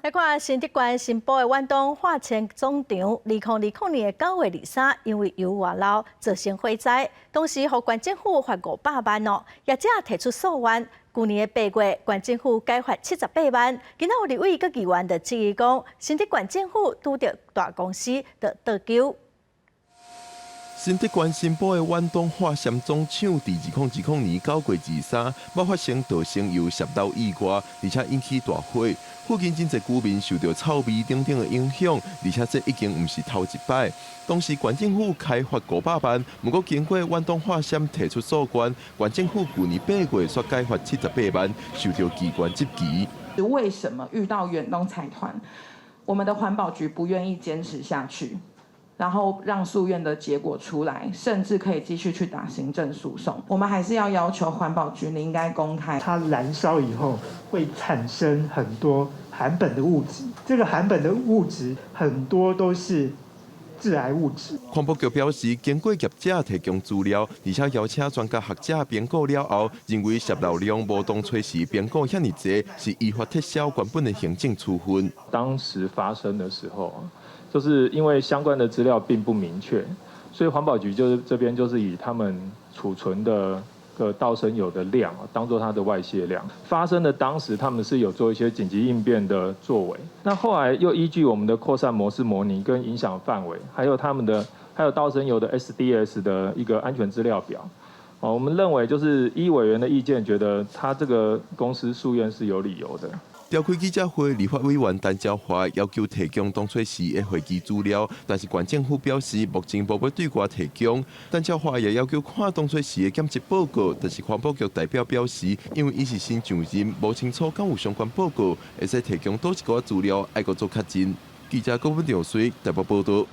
來看新竹縣新埔的遠東化纖總廠，2020年9月23，因為油外漏造成火災，當時予縣政府罰500萬哦，業者提出訴願。舊年的8月，縣政府改罰78萬。今仔有立委佮議員就質疑講，新竹縣政府拄著大公司就倒勼。新竹縣新埔的遠東化纖總廠，佇2020年9月23，捌發生道生油洩漏意外，而且引起大火，附近真濟居民受著臭味等等的影響，而且這已經毋是頭一擺。當時縣政府開罰500萬，毋過經過遠東化纖提出訴願，縣政府舊年八月煞改罰七十八萬，受著機關質疑。為什麼遇到遠東財團，我們的環保局不願意堅持下去？然後讓訴願的結果出來，甚至可以繼續去打行政訴訟。我們還是要要求環保局，你應該公開。它燃燒以後會產生很多含苯的物質，這個含苯的物質很多都是致癌物質。環保局表示，經過業者提供資料，而且邀請專家學者評估了後，認為洩漏量無當初時評估遐爾濟，是依法撤銷原本的行政處分。當時發生的時候，就是因為相關的資料並不明確，所以環保局就是這邊就是以他們儲存的個道砷油的量當做它的外洩量。發生的當時，他們是有做一些緊急應變的作為。那後來又依據我們的擴散模式模擬跟影響範圍，還有他們的還有道砷油的 SDS 的一個安全資料表，哦，我們認為就是依委員的意見，覺得他這個公司訴願是有理由的。召開記者會，立法委員陳昭華要求提供當初時的會計資料，但是縣政府表示目前無欲對外提供。陳昭華也要求看當初時的檢測報告，但是環保局代表表示，因為伊是新上任，無清楚敢有相關報告，會使提供佗一寡資料，愛閣做確認。記者郭文兆水台北報道。